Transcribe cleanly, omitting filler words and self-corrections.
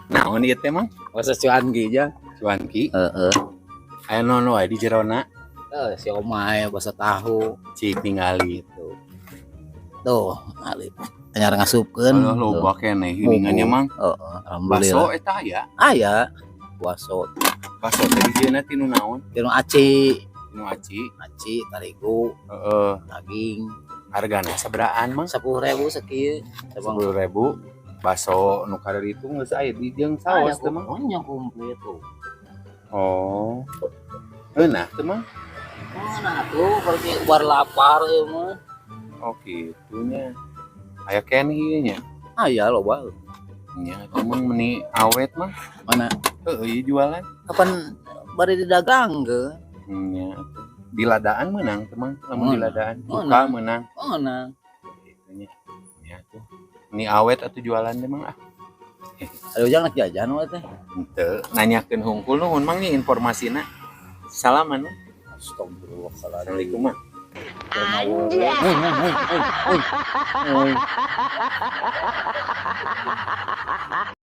Naon ieu teh, Mang? Masa cuanki aja. Cuanki. Heeh. Aya naon wae di jerona? Eh, siomay, bakso tahu. Cik ningali. Gitu. Tuh, alip. Anyar ngasupkeun. Aduh, loba keneh geuningannya, Mang. Heeh, alhamdulillah. Baso eta aya. Aya. Baso. Baso teh dijieunna tinu naon? Tinu aci. Tinu aci. Aci, tarigu, Heeh. daging. Hargana saberaan, Mang? 10.000 sakieu. 10.000. Baso nu kararitu geus aya di jeung saos teh, Mang. Oh, nya komplit tuh. Oh. Eunah teh, Mang? Mana tuh pergi bar lapar ieu mah. Oh, kitu nya. Aya keneh ieu nya. Aya loba. Nya atuh, Mang, meni awet, Mang. Mana? Heeh, ieu jualan. Kapan bari didagang ke? Nya atuh. Di ladaan meunang teh, Mang? Lamun di Meunang. ladaan buka meunang. Mana? Kitu nya. Nya atuh. Meni awet atuh jualan teh, Mang, ah. Ayo jangan jajan we teh. Henteu, nanyakeun hungkul. Nuhun, Mang, nya informasina. Salaman, Mang. Astagfirullahaladzim. Assalamualaikum, Mang. Anjay. Hei, hei, hei, hei.